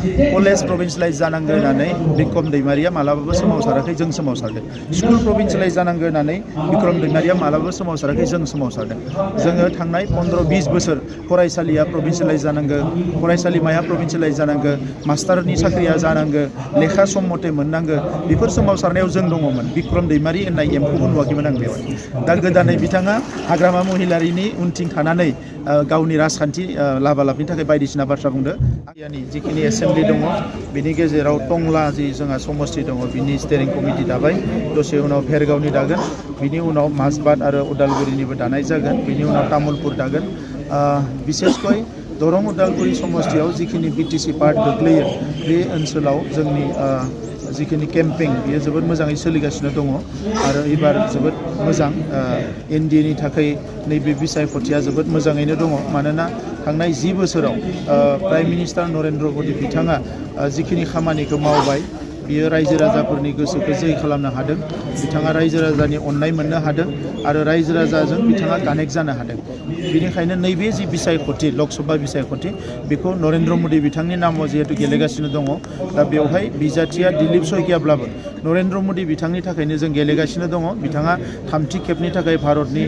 College provincialise जानांगौ होननानै बिक्रम दैमारिया मालाबाबो सोमावसाराखै, जों सोमावसारदों। स्कुल प्रभिन्सियेलाइज जानांगौ होननानै बिक्रम दैमारिया मालाबाबो सोमावसाराखै, जों सोमावसारदों। जोङो थांनाय 15-20 बोसोर फरायसालिया प्रभिन्सियेलाइज जानांगौ, फरायसालिमाया प्रभिन्सियेलाइज जानांगौ, मास्टारनि साख्रिया जानांगौ, लेखा सम मथे मोननांगौ, बेफोर सोमावसारनायाव जों दङमोन। बिक्रम दैमारि होननाय एम्फौखौ नुवाखैमोन आं बेवहाय। दा गोदानै बिथाङा हाग्रामा महिलारिनि उनथिं थानानै गावनि राजखान्थि लाबालाबनि थाखाय बायदिसिना बाथ्रा बुंदो। जिखिनि एसेम्बलि दङ बिनि गेजेराव टंला जि जोंहा समस्ति दङ बिनि स्टेरिं कमिटि दाबाय, दसे उनाव भेरगावनि दागोन, बिनि उनाव माजबाद आरो उदालगुरिनिबो दानाय जागोन, बिनि उनाव तामुलपुर दागोन। बिसेसकै दरं उदालगुरि समस्तियाव जिखिनि बिटिसि पार्ट गोग्लैयो बे ओनसोलाव जोंनि जिखिनि केम्पिं बेयो जोबोद मोजाङै सोलिगासिनो दङ आरो एबार जोबोद मोजां एनडिएनि थाखाय नैबे बिसायख'थिया जोबोद मोजाङैनो दङ। मानोना थांनाय 10 बोसोराव प्राइम मिनिस्टार नरेन्द्र मदि बिथाङा जिखिनि खामानिखौ मावबाय बियो रायजो राजाफोरनि गोसोखौ जै खालामनो हादों। बिथाङा रायजो राजानि अननाय मोननो हादों आरो रायजो राजाजों बिथाङा कानेक्ट जानो हादों। बेनिखायनो नैबे जि बिसायख'थि लकसभा बिसायख'थि बेखौ नरेन्द्र मदि बिथांनि नामाव जिहेतु गेलेगासिनो दङ, दा बेवहाय बिजाथिया दिलीप शइकियाब्लाबो नरेन्द्र मदि बिथांनि थाखायनो जों गेलेगासिनो दङ। बिथाङा 3थि खेबनि थाखाय भारतनि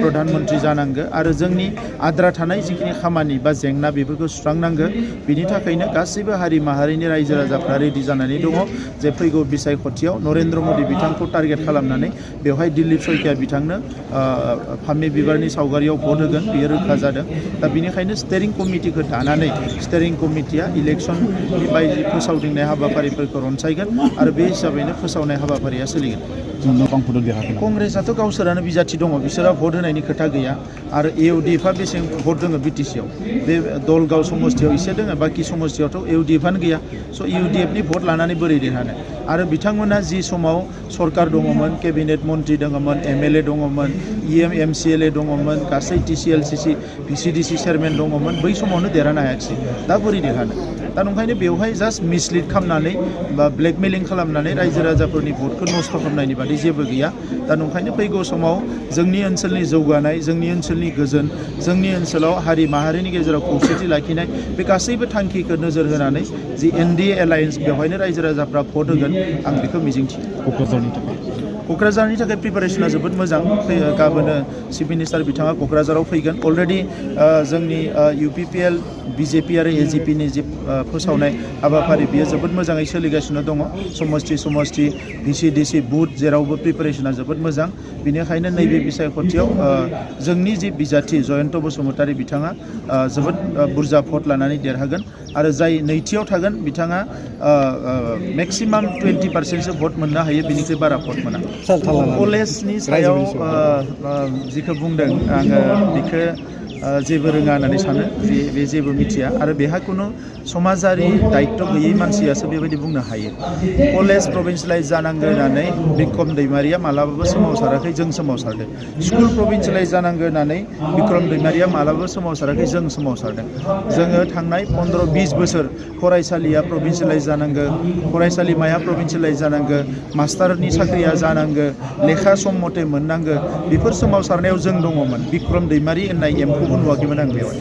प्रधान मन्त्रि जानांगौ आरो जोंनि आद्रा थानाय जिखिनि खामानि बा जेंना बेफोरखौ सुस्रांनांगौ। बिनि थाखायनो गासैबो हारि माहारिनि रायजो राजाफ्रा रेडि जानानै दङ जे फैगौ बिसायख'थियाव नरेन्द्र मदि बिथांखौ टारगेट खालामनानै बेवहाय दिलीप शइकिया बिथांनो फामे बिबारनि सावगारियाव भट होगोन, बेयो रोखा जादों। दा बेनिखायनो स्टेरिं कमिटिखौ दानानै स्टेरिं कमिटिया इलेक्सननि बायदि फोसावदिंनाय हाबाफारिफोरखौ रनसायगोन आरो बे हिसाबैनो फोसावनाय हाबाफारिया सोलिगोन। कंग्रेसआथ' गावसोरानो बिजाथि दङ, बिसोरा भट होनायनि खोथा गैया आरो एउडिएफआ बेसेबां भट दङ बिटिसियाव, बे दलगाव समस्तियाव एसे दङ, बाखि समस्तियावथ' एउडिएफआनो गैया। स' इउडिएफनि भट लानानै बोरै देरहानो? आरो बिथांमोना जि समाव सरकार दङमोन, केबिनेट मन्त्रि दङमोन, एमएलए दङमोन, एमसिएलए दङमोन, गासै टिसिएलसिसि भिसिडिसि चेयारमेन दङमोन, बै समावनो देरहानो हायाखिसै। दा बोरै देरहानो? दा नंखायनो बेवहाय जास्ट मिसलिड खालामनानै बा ब्लेकमेलिं खालामनानै रायजो राजाफोरनि भटखौ नस्थ' खालामनायनि बादै जेबो गैया। दा नंखायनो फैगौ समाव जोंनि ओनसोलनि जौगानाय, जोंनि ओनसोलनि गोजोन, जोंनि ओनसोलाव हारि माहारिनि गेजेराव खौसेथि लाखिनाय बे गासैबो थांखिखौ नोजोर होनानै जि एनडिए एलायन्स बेवहायनो रायजो राजाफ्रा भट होगोन, आं बेखौ मिजिंथियो। क'क्राझारनि थाखाय प्रिपारेसना जोबोद मोजां। गाबोनो चिफ मिनिस्टार बिथाङा क'क्राझाराव फैगोन। अलरेडि जोंनि इउपिपिएल बिजेपि आरो एजिपिनि जि फोसावनाय हाबाफारि बेयो जोबोद मोजाङै सोलिगासिनो दङ। समस्ति भिसिडिसि बुथ जेरावबो प्रिपारेसना जोबोद मोजां। बेनिखायनो नैबे बिसायख'थियाव जोंनि जि बिजाथि जयन्त बसुमतारी बिथाङा जोबोद बुरजा भट लानानै देरहागोन आरो जाय नैथियाव थागोन बिथाङा मेक्सिमाम 20% भट मोननो हायो, बिनिख्रुइ बारा भट मोना। कलेजनि सायाव जिखौ बुंदों आङो बेखौ जेबो रोङा होननानै सानो, बे जेबो मिथिया आरो बेहा खुनु समाजारि दायित्व गैयै मानसियासो बेबायदि बुंनो हायो। कलेज प्रभिन्सियेलाइज जानांगौ होननानै बिक्रम दैमारिया मालाबाबो सोमावसाराखै, जों सोमावसारदों। स्कुल प्रभिन्सियेलाइज जानांगौ होननानै बिक्रम दैमारिया मालाबाबो सोमावसाराखै, जों सोमावसारदों। जोङो थांनाय 15-20 बोसोर फरायसालिया प्रभिन्सियेलाइज जानांगौ, फरायसालिमाया प्रभिन्सियेलाइज जानांगौ, मास्टारनि साख्रिया जानांगौ, लेखा सम मथे मोननांगौ, बेफोर सोमावसारनायाव जों दङमोन। बिक्रम दैमारि होननाय एम्फौखौ नुवाखैमोन आं बेवहाय।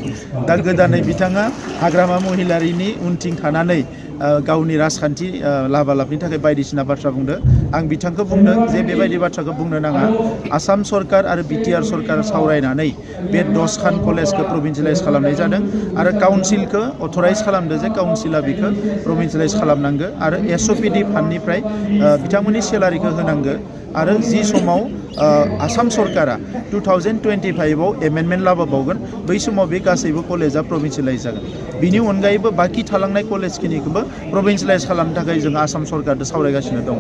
दा गोदानै बिथाङा हाग्रामा महिलारिनि उनथिं थानानै गावनि राजखान्थि लाबालाबनि थाखाय बायदिसिना बाथ्रा बुंदो। आं बिथांखौ बुंदों जे बेबायदि बाथ्राखौ बुंनो नाङा। आसाम सरकार आरो बिटिआर सरकार सावरायनानै बे 10 खान कलेजखौ प्रभिन्सियेलाइज खालामनाय जादों आरो काउन्सिलखौ अथराइज खालामदों जे काउन्सिला बेखौ प्रभिन्सियेलाइज खालामनांगौ आरो एसअपिडि फान्डनिफ्राय बिथांमोननि सेलारिखौ होनांगौ आरो जि समाव आसाम सरकारा 2025आव एमेन्डमेन्ट लाबोबावगोन बै समाव बे गासैबो कलेजा प्रभिन्सियेलाइज जागोन। बिनि अनगायैबो बाखि थालांनाय कलेजखिनिखौबो प्रभिन्सियेलाइज खालामनो थाखाय जों आसाम सरकारजों सावरायगासिनो दङ।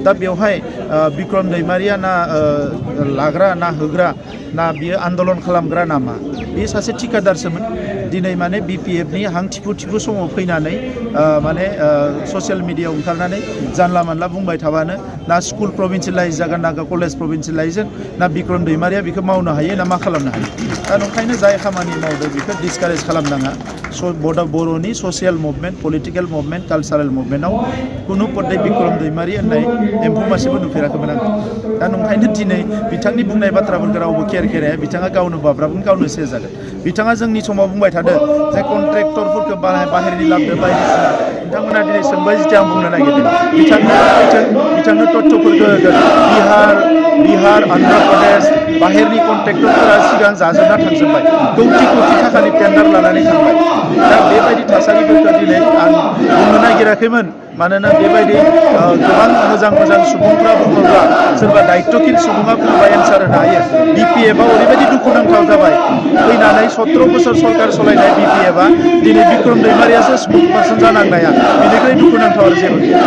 दा बेवहाय बिक्रम दैमारिया ना लाग्रा ना होग्रा ना बियो आन्दलन खालामग्रा नामा, बे सासे ठिकादारसोमोन। दिनै माने बिपिएफनि हां थिफु थिफु समाव फैनानै माने ससियेल मिडियायाव ओंखारनानै जानला मानला बुंबाय थाबानो ना स्कुल प्रभिन्सियेलाइज जागोन ना कलेज प्रभिन्सियेलाइज ना बिक्रम दैमारिया बेखौ मावनो हायो ना मा खालामनो हायो। दा नंखायनो जाय खामानि मावदों बेखौ डिसकारेज खालामनाङा। बर'नि ससियेल मुभमेन्ट, पलिटिकेल मुभमेन्ट, कालसारेल मुभमेन्टआव कुनु पदे बिक्रम दैमारि होननाय एम्फौ मासेबो नुफेराखैमोन आं। दा नंखायनो दिनै बिथांनि बुंनाय बाथ्राफोरखौ रावबो केयार खेराया। बिथाङा गावनो बाब्राबगोन, गावनो सेस जागोन। बिथाङा जोंनि समाव बुंबाय थादों जे कन्ट्रेक्टरफोरखौ बाहेरनि लाबोदो बायदिसिना होनना दिनै सोंबाय जेथिया आं बुंनो नागिरदों बिथांनो तथ्यफोरखौ होगोन बिहार अन्ध्र प्रदेश बाहेरनि कन्ट्रेक्टरफोरा सिगां जाजोबना थांजोब्बाय कौटि थाखानि टेन्डार लानानै थांबाय दा बेबायदि थासारिफोरखौ दिनै आं बुंनो नागिराखैमोन मानोना बेबायदि गोबां मोजां सुबुंफ्रा बुङोब्ला सोरबा दायित्वकिन सुबुङा बुङोबा एन्सार होनो हायो BPF आ ओरैबायदि दुखुनांथाव जाबाय फैनानै 17 बोसोर सरकार सलायनाय BPF आ दिनै बिक्रम दैमारियासो स्मुथ पार्सन जानांनाया बेनिख्रुइ दुखुनांथाव आरो जेबो गैया।